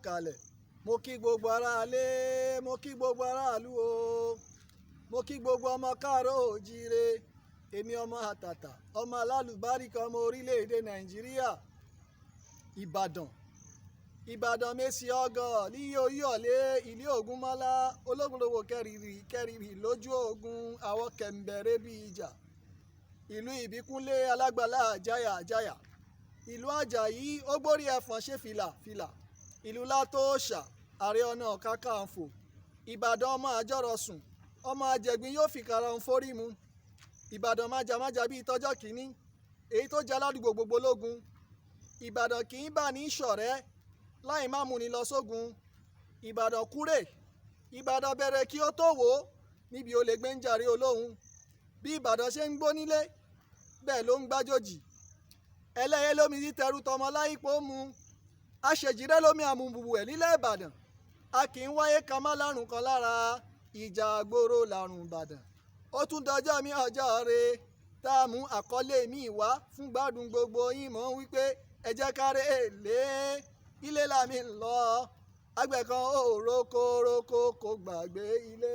Kalẹ̀. Mo kí gbogbo aráalé, mo kí gbogbo aráàlú o, mo kí gbogbo ọmọ káàárọ̀ oòjíire. Èmi ọmọ àtàtà, ọmọ alálùbáríkà, ọmọ orílẹ̀-èdè Nàìjíríà. Ìbàdàn, Ìbàdàn mẹ́sì ọgọ́ líyé oyíọ̀lé ilé Ògúnmọ́lá, ológunlówó kẹrìrì kẹrìrì lójú ogun, àwọn kẹ̀ǹbẹ̀rẹ̀ bíi ìjà. Ìlú Ìbíkúnlé alágbàlá àjáyà àjáyà, ìlú Àjàyí ó gbórí ẹ̀fọ̀n ṣe fìlà fìlà, ìlú Látòóṣà Ààrẹ Ọ̀nà Kakanfò. Ìbàdàn ọmọ àjọrọ̀sùn, ọmọ àjẹgbín yóò fìkàrà ń forí mu. Ìbàdàn májàmájà bíi tọjọ́ kìíní, èyí tó jẹ́ aládùúgbò gbogbo lógun. Ìbàdàn kì í bà ní ṣọ̀rẹ́ láì má múni lọ sógun. Ìbàdàn kúrè, Ìbàdàn bẹ̀rẹ̀ kí ó tó wò ó níbi olè gbé ń jàre olóhùn. Bí Ìbàdàn ṣe ń gbó nílé, bẹ́ẹ̀ ló ń gbájòjì. Ẹlẹ́yẹ lómi títẹrú tọmọ láìpò mu. Aṣèjìrẹ́ lómi àmùbùbù ẹ̀ nílẹ̀ Ìbàdàn. A kì í wáyé ká má lárùn kan lára, ìjà àgbòrò làrùn Ìbàdàn. Ó tún dọjọ́ mi ọjọ́ re tá a mú àkọlé mi wá fún gbádùn gbogbo yín mọ̀ wípé ẹ jẹ́ ká rè lé ilé làmì ń lọ. Àgbẹ̀ kan ò roko roko kò gbàgbé ilé.